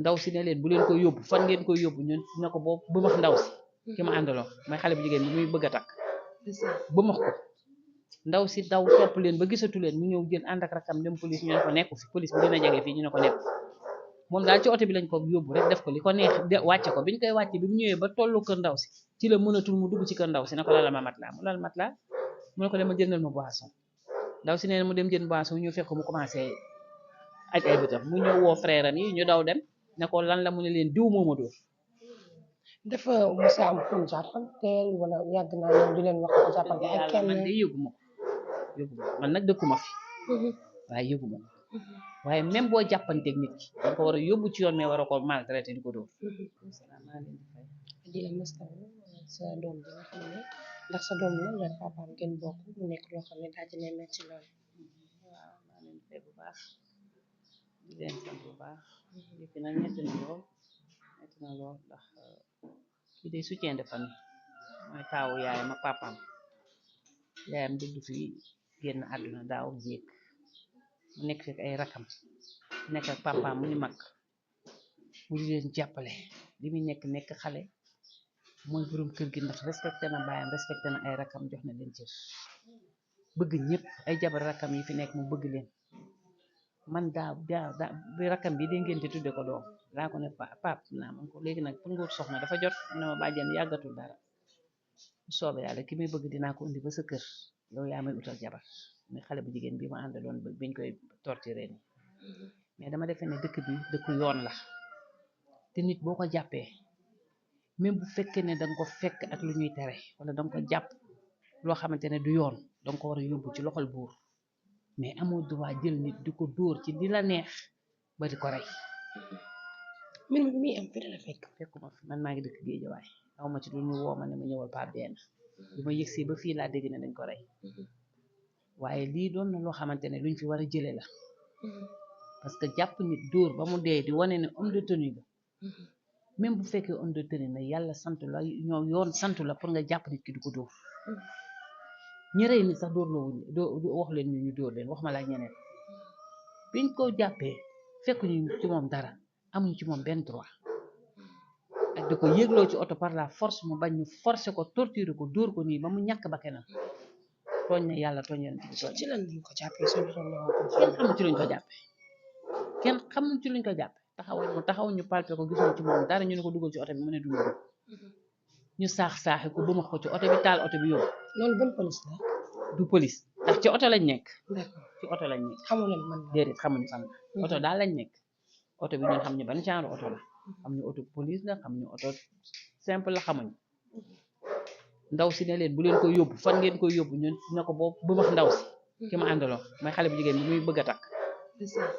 ndaw si ne leen bu leen koy yóbbu fan ngeen koy yóbbu ñun ne ko boobu bëmax ndaw si ki ma àndaloo mooy xale bu jigéen bi muy bëgg a takk bëmax ko ndaw si daw topp leen ba gisatu leen mu ñëw jël ànd ak rakam dem police ñu ne ko nekku fi police bi gën a jege fii ñu ne ko nekku moom daal ci oto bi lañ ko yóbbu rek def ko li ko neex wàcce ko bi ñu koy wàcce bi mu ñëwee ba tollu kër ndaw si ci la mënatul mu dugg ci kër ndaw si ne ko lala ma matelas mu lal matelas mu ne ko dama jëndal ma boisson ndaw si nee na mu dem jënd boisson ñu fekk mu commencé aj ay bëtam mu ñëw woo frère am yi ñu daw dem ne ko lan la mu ne leen diw mooma dóor dafa musa am fu jàppanteel wala yàgg naa ñoom di leen wax ko jàppante ak kenn man de yëguma ko man nag dëkkuma fi waaye yëguma ko waaye même boo jàppanteeg nit ki da ko war a yóbbu ci yoon mais war a ko maltraité di ko dóor di la mastaw sa doom bi nga xam ne ndax sa doom la nga papaam ngeen bokk mu nekk loo xam ne daa ci ne metti lool waaw maa leen fay bu baax di leen sant bu baax yëppi nag metti na lool ndax kii day soutien de famille mooy taawu yaayam ak papaam yaayam dëdd fi génn àdduna daaw jéeg mu nekk fekk ay rakam nekk ak papaam mu ni mag mu di leen jàppale li muy nekk xale mooy borom kër gi ndax respecté na baayam respecté na ay rakam jox na leen cër bëgg ñëpp ay jabar rakam yi fi nekk mu bëgg leen man daa bi rakam bi dee ngeen te tudde ko doom laa ko ne pap naa man ko léegi nag pour nga wut soxna dafa jot mu ne ma bàjjen yàggatul dara bu soobee yàlla ki may bëgg dinaa ko indi ba sa kër yow yaa may utal jabar muy xale bu jigéen bi ma àndaloon biñ koy torturé ni mais dama defee ne dëkk bi dëkku yoon la te nit boo ko jàppee même bu fekkee ne danga ko fekk ak lu ñuy tere wala danga ko jàpp loo xamante ne du yoon danga ko war a yóbbu ci loxol buur mais amoo droit jël nit di ko dóor ci li la neex ba di ko rey min mi am fi la fekkuma fi man maa ngi dëkk Géejawaay aw ma ci lu ñu woo ma ne ma ñëwal pa benn bi ma yëgsee ba fii laa dégg ne dañ ko rey waaye lii doon na loo xamante ne luñ fi war a jële la parce que jàpp nit dóor ba mu dee di wane ne homme de tenue la même bu fekkee homme de tenue na yàlla sant la ñoo yoon sant la pour nga jàpp nit ki di ko dóor ñi rey nit sax dóor loowuñ wax leen ñu dóor leen wax ma la ñeneen biñ ko jàppee fekk ñu ci moom dara amuñ ci moom benn droit ak di ko yégloo ci oto par la force mu bañ ñu forcer ko torturer ko dóor ko nii ba mu ñàkk bakkanam tooñ na yàlla tooñ na ci lan lañ ko jàppee kenn xamul ci luñ ko jàppee kenn xamul ci luñ ko jàppee taxaw ñu palpé ko gisuñ ci moom dara ñu ne ko dugal ci oto bi mu ne duma dugg ñu saaxi ko ba ma ko ci oto bi taal oto bi yóbbu loolu ban police la du police ndax ci oto lañ nekk d'accord ci oto lañ nekk xamul leen man déedéet xamuñu fan la oto daal lañ nekk oto bi ñun xam ñu ban genre oto la xam ñu oto police la xam ñu oto simple la xamuñu ndaw si ne leen bu leen koy yóbbu fan ngeen koy yóbbu ñun ne ko boobu bëmax ndaw si ki ma àndaloo mooy xale bu jigéen bi muy bëgg a takk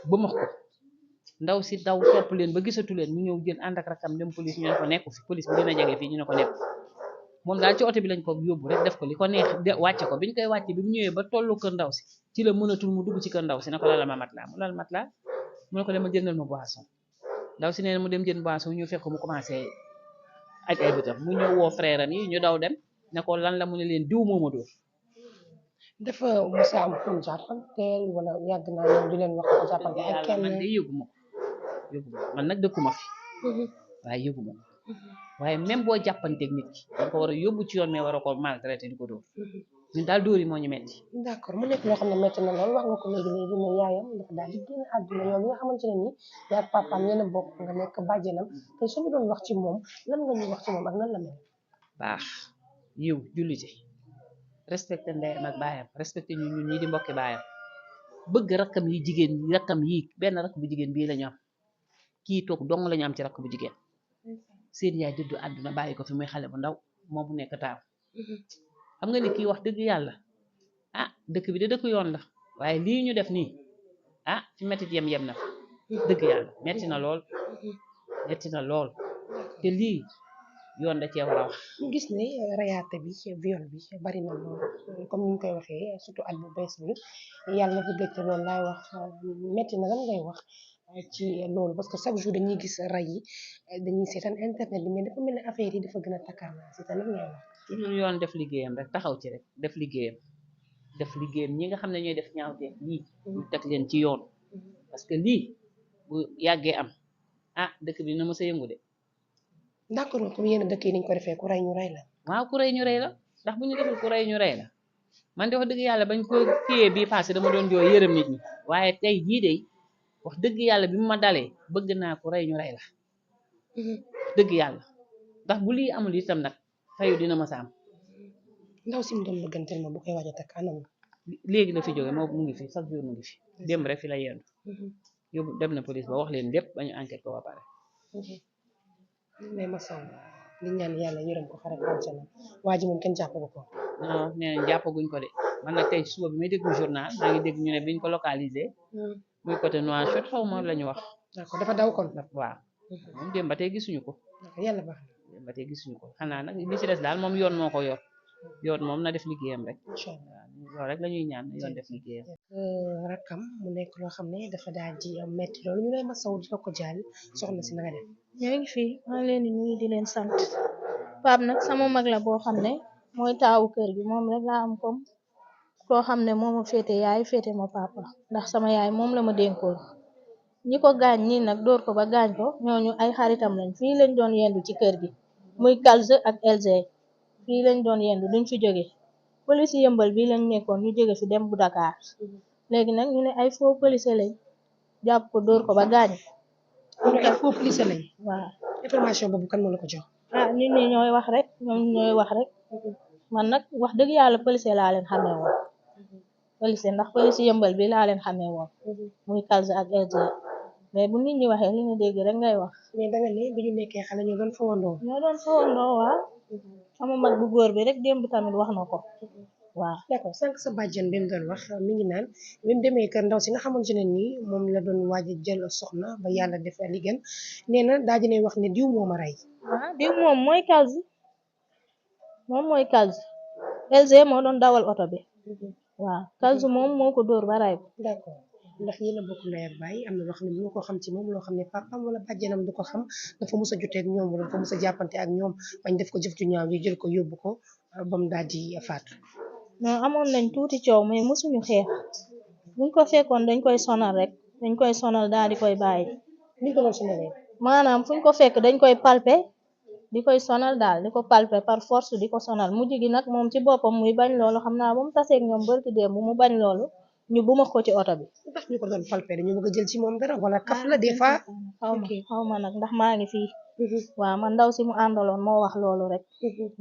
bëmax ko ndaw si daw topp leen ba gisatu leen mu ñëw jël ànd ak rakam dem police ñu ne ko nekku fi police bi gën a jege fii ñu ne ko nekku moom daal ci oto bi lañ ko yóbbu rek def ko li ko neex wàcce ko bi ñu koy wàcce bi mu ñëwee ba tollu kër ndaw si ci la mënatul mu dugg ci kër ndaw si ne ko lala ma matelas mu lal matelas mu ne ko dama jëndal ma boisson ndaw si nee na mu dem jënd boisson ñu fekk mu commencé aj ay bëtam mu ñëw woo frère am yi ñu daw dem ne ko lan la mu ne leen diw mooma dóor dafa musa am fu jàppanteel wala yàgg naa ñoom di leen wax ko jàppante ak kenn man de yëguma ko man nag dëkkuma fi waaye yëguma ko waaye même boo jàppanteeg nit ki da ko war a yóbbu ci yoon mais war a ko maltraité di ko dóor ñun daal dóor yi moo ñu metti d'accord mu nekk loo xam ne metti na lool wax nga ko léegi ne yaayam ndax daal di génn àdduna yow bi nga xamante ne nii yaa papaam yéen a bokk nga nekk bàjjenam te suñu doon wax ci moom lan nga ñuy wax ci moom ak nan la mel baax yiw jullite respecté ndeyam ak baayam respecté ñun ñii di mbokki baayam bëgg rakkam yi jigéen rakkam yi benn rakk bu jigéen bii lañu am kii toog dong lañu am ci rakk bu jigéen seen yaay dëddu àdduna bàyyi ko fi muy xale bu ndaw moom bu nekk taaw xam nga ni kii wax dëgg yàlla ah dëkk bi de dëkk yoon la waaye lii ñu def nii ah fi mettit yem na dëgg yàlla metti na lool te lii yoon da cee war a wax ñu gis ne rayaate bi viol bi bari na lool comme ni ñu koy waxee surtout at bu bees bi yàlla na fi gëj loolu laay wax metti na lan ngay wax ci loolu parce que chaque jour dañuy gis ray yi dañuy seetaan internet bi mais dafa mel ne affaire yi dafa gën a takkarnaa si te lan ngay wax toujours yoon def liggéeyam rek taxaw ci rek def liggéeyam ñi nga xam ne ñooy def ñaawteef lii ñu teg leen ci yoon parce que lii bu yàggee am ah dëkk bi dina mës a yëngu de. d'accord nga comme yenn dëkk yi niñ ko defee ku rey ñu rey la. waaw ku rey ñu rey la ndax bu ñu deful ku rey ñu rey la man de wax dëgg yàlla bañ ko kiyee bii passé dama doon jooy yërëm nit ñi waaye tey jii de wax dëgg yàlla bi mu ma dalee bëgg naa ku rey ñu rey la dëgg yàlla ndax bu lii amul itam nag fayu dina ma sa am. ndaw si mu doon bëgganteel ma bu koy waaj a takk anam. léegi la fi jóge moo mu ngi fi chaque jour mu ngi fi démb rek fi la yendu yóbbu dem na police ba wax leen lépp ba ñu enquête ko ba pare. mais ma saw di ñaan yàlla yërëm ko xaral àjjana waa ji moom kenn jàppagu ko. non nee nañ jàppaguñ ko de man nag tey suba bi may déglu journal maa ngi dégg ñu ne biñ ko localisé muy côté Nouakchott xaw ma la ñu wax. d'accord dafa daw kon. waaw moom démb ba tey gisuñu ko. yàlla baax na. démb ba tey gisuñu ko xanaa nag li ci des daal moom yoon moo ko yor yoon moom na def liggéeyam rek. incha allah loolu rek la ñuy ñaan na yoon def liggéeyam. rakkam mu nekk loo xam ne dafa daal di metti loolu ñu lay masaw di ko jaal soxna si na nga def. ñoo ngi fi maa ngi leen di nuyu di leen sant Pape nag sama mag la boo xam ne mooy taawu kër gi moom rek laa am comme koo xam ne moo ma féete yaay féete ma papa ndax sama yaay moom la ma dénkoon ñi ko gaañ ñi nag dóor ko ba gaañ ko ñooñu ay xaritam lañ fii lañ doon yendu ci kër gi muy Kalze ak Elze fii lañ doon yendu duñ fi jóge police yëmbal bi lañ nekkoon ñu jóge fi dem bu Dakar léegi nag ñu ne ay faux police lañ jàpp ko dóor ko ba gaañ kon ay faux police lañ. waaw information boobu kan moo la ko jox. nit ñi ñooy wax rek ñoom ñooy wax rek man nag wax dëgg yàlla police laa leen xamee woon police ndax police yëmbal bi laa leen xamee woon muy Kalze ak Elze mais bu nit ñi waxee li nga dégg rek ngay wax. mais danga ne bi ñu nekkee xale ñoo doon fowandoo. ñoo doon fowandoo waaw sama mag bu góor bi rek démb tamit wax na ko waaw. d'accord sànq sa bàjjen bi mu doon wax mi ngi naan bi mu demee kër ndaw si nga xamante ne nii moom la doon waaj a jël soxna ba yàlla def li gën nee na daa dina wax ne diw moo ma rey. diw moom mooy Kalze moom mooy Kalze Elze moo doon dawal oto bi waaw Kalze moom moo ko dóor ba rey ko. d'accord ndax yéen a bokk ndey ak baay am na loo xam ne mënu ko xam ci moom loo xam ne papam wala bàjjenam du ko xam dafa mës a jotee ak ñoom wala dafa mës a jàppante ak ñoom bañ def ko jëf ju ñaaw yi jël ko yóbbu ko ba mu daal di faatu. non amoon nañ tuuti coow mais mësuñu xeex buñ ko fekkoon dañ koy sonal rek dañ koy sonal daal di koy bàyyi. ni ko doon sonalee. maanaam fuñ ko fekk dañ koy palper di koy sonal daal di ko palper par force di ko sonal mujj gi nag moom ci boppam muy bañ loolu xam naa ba mu taseeg ñoom barki démb mu bañ loolu ñu bu ma ko ci oto bi. ndax ñu ko doon palper dañu bëgg a jël ci moom dara wala kaf la des fois. xaw ma nag ndax maa ngi fii. waaw man ndaw si mu àndaloon moo wax loolu rek.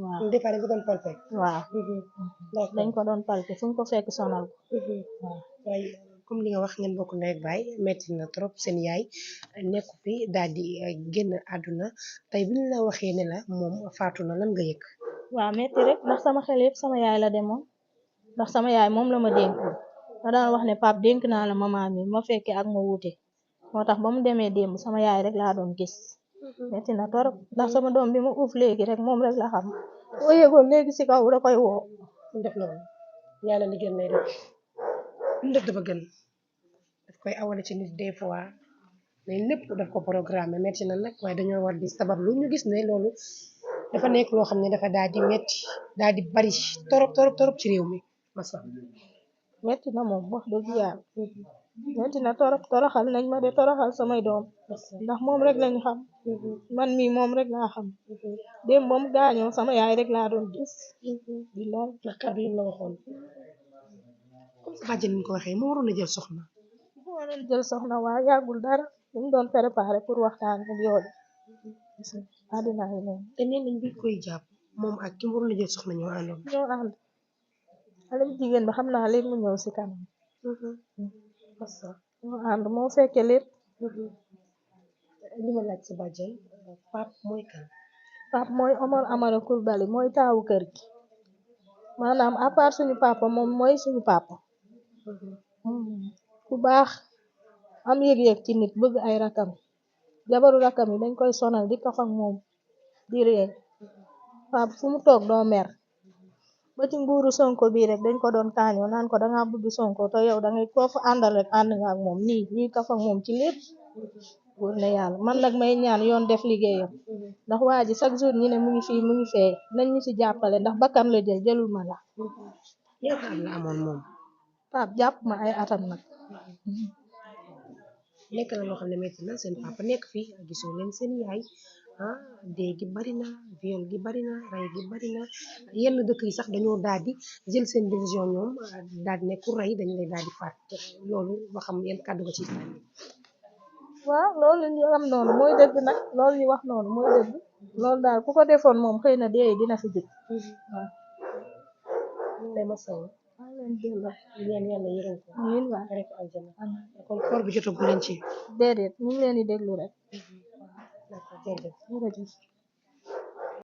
waaw des fois dañ ko doon palper. waaw dañ ko doon palper fuñ ko fekk sonal ko. waaw waaye comme li nga wax ngeen bokk ndey ak baay metti na trop seen yaay nekku fi daal di génn àdduna tey bi ñu la waxee ne la moom faatu na lan nga yëg. waaw metti rek ndax sama xel yëpp sama yaay la demoon ndax sama yaay moom la ma dénkoon da daan wax ne Pape dénk naa la mama mi ma fekkee ak ma wuute moo tax ba mu demee démb sama yaay rek laa doon gis metti na torop ndax sama doom bi ma uuf léegi rek moom rek la xam boo yëgoon léegi si kaw da koy woo. def loolu yàlla li gën lay def lu def dafa gën daf koy awale ci nit des fois mais lépp daf ko programme metti na nag waaye dañoo war di sabab lu ñu gis ne loolu dafa nekk loo xam ne dafa daal di metti daal di bari torop torop torop ci réew mi masa metti na moom wax dëgg yàlla metti na torop toroxal nañ ma de toroxal samay doom ndax moom rek lañ xam man mii moom rek laa xam démb ba mu gaañoo sama yaay rek laa doon gis billaay ndax kàddu yi la waxoon comme sa bàjjen ni ko waxee moo waroon a jël soxna moo waroon jël soxna waa yàggul dara dañ doon préparé pour waxtaan ak yooyu àddina yi noonu te nee nañ bi koy jàpp moom ak ki mu waroon a jël soxna ñoo àndoon ñoo ànd xale bu jigéen bi xam naa léegi mu ñëw si kanam ñoo ànd moo fekke lépp li ma laaj sa bàjjen Pape mooy kan. Pape mooy Omar Amara Coulibaly mooy taawu kër gi maanaam à part suñu papa moom mooy suñu papa ku baax am yëg-yëg ci nit bëgg ay rakam jabaru rakam yi dañ koy sonal di kaf ak moom di ree Pape fu mu toog doo mer ba ci nguuru Sonko bii rek dañ ko doon kaañoo naan ko danga bëgg Sonko te yow dangay koo fa àndal rek ànd nga ak moom nii ñuy kaf ak moom ci lépp wóor na yàlla man nag may ñaan yoon def liggéeyam ndax waa ji chaque jour ñi ne mu ngi fii mu ngi fee nañ ñu ci jàppale ndax bakkan la jël jëlul ma la. ñaata at la amoon moom. Pape jàpp ma ay atam nag. nekk na loo xam ne métti na seen papa nekk fii gisoo leen seen yaay dee gi bari na viol gi bari na rey gi bari na yenn dëkk yi sax dañoo daal di jël seen décision ñoom daal di ne ku rey dañ lay daal di faat loolu ba xam yan kàddu nga ci sànni. waaw loolu ñu am noonu mooy dëgg nag loolu ñu wax noonu mooy dëgg loolu daal ku ko defoon moom xëy na dee dina fi jóg waaw. ñu ngi lay masawu maa leen delloo ñaan yàlla yërëm ko amiin waay xare ko aljana kon koor bi jotagu leen ci. déedéet ñu ngi leen di déglu rek d'accord jërëjëf. jërëjëf